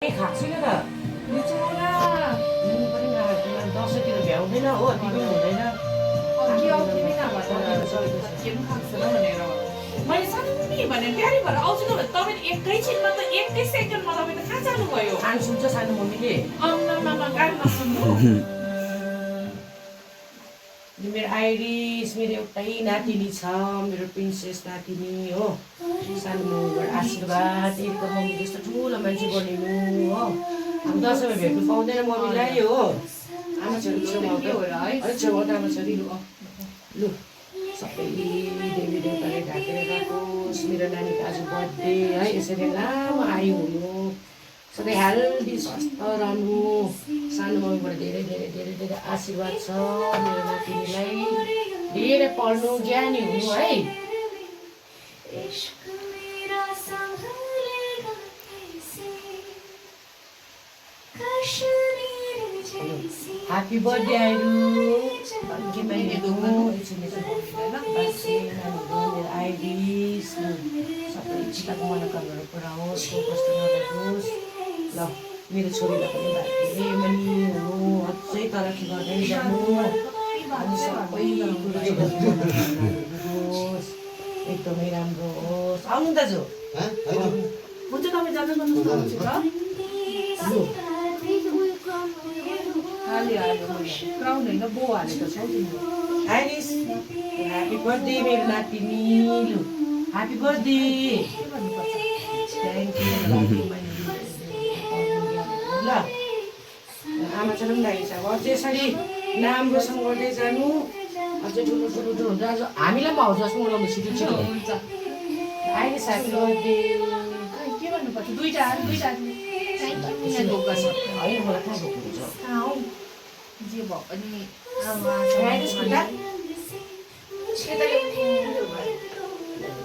खाएको छैन त बिचरा पनि दसैँतिर भ्याउँदैन हो दिनु हुँदैन अघि आउँथ्यो नि नभए त के पनि खाएको छैन भनेर मैले सानो भने प्यारी भएर आउँछु त तपाईँले एकैछिनमा त एकै सेकेन्डमा तपाईँ त कहाँ जानुभयो खानु सुन्छ सानो मम्मीले आम्मामा गाडी नसुन्नु मेरो आइरिस मेरो एउटै नातिनी छ मेरो प्रिन्सेस नातिनी हो सानो मम्मीबाट आशीर्वाद एक त मम्मी जस्तो ठुलो मान्छे बनिनु हो अब दसैँमा भेट्नु पाउँदैन मम्मीलाई हो आमा छोरी छेउमा है छेउमा त आमा छोरी लु सबै देवी देवताले ढाकेर राखोस् मेरो नानीको आज बर्थडे है यसरी लामो आयु हुनु सधैँ हेल्दी स्वस्थ रहनु सानो मम्मीबाट धेरै धेरै धेरै धेरै आशीर्वाद छ मेरो नातिनीलाई धेरै पढ्नु ज्ञानी हुनु है ह्याप्पी बर्थडे आइरु आइरिस सबै चिताको मनोकामनाहरू पुऱ्याओस् कस्तो नराखोस् ल मेरो छोरीलाई पनि धेरै मनी हुनु अझै तरक्की गर्दै जानु अनि सबै कुरो होस् एकदमै राम्रो होस् आउनु दाजु हुन्छ तपाईँ जाँदै गर्नुहोस् न क्राउन होइन बो हालेको छ आइरिस ह्याप्पी बर्थडे मेरो नातिनी लु ह्याप्पी बर्थडे थ्याङ्क यू ल आमा छोरा पनि लागेको छ अब अझै यसरी नाम रोसन गर्दै जानु अझै ठुलो ठुलो ठुलो हुन्छ आज हामीलाई पनि हाउस जस्तो लगाउनु छिटो छिटो हुन्छ आइरिस ह्याप्पी बर्थडे के भन्नुपर्छ दुईवटा होइन होइन मलाई कहाँ भएको हुन्छ जे भए पनि आइरिस खुट्टा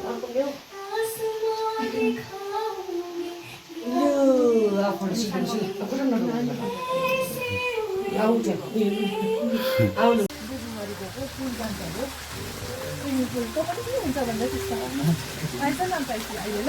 अर्को ल्याऊ फोटो सिक्नु आउँछ आउनु हुन्छ भन्दा त्यस्तो आइज न अहिले ल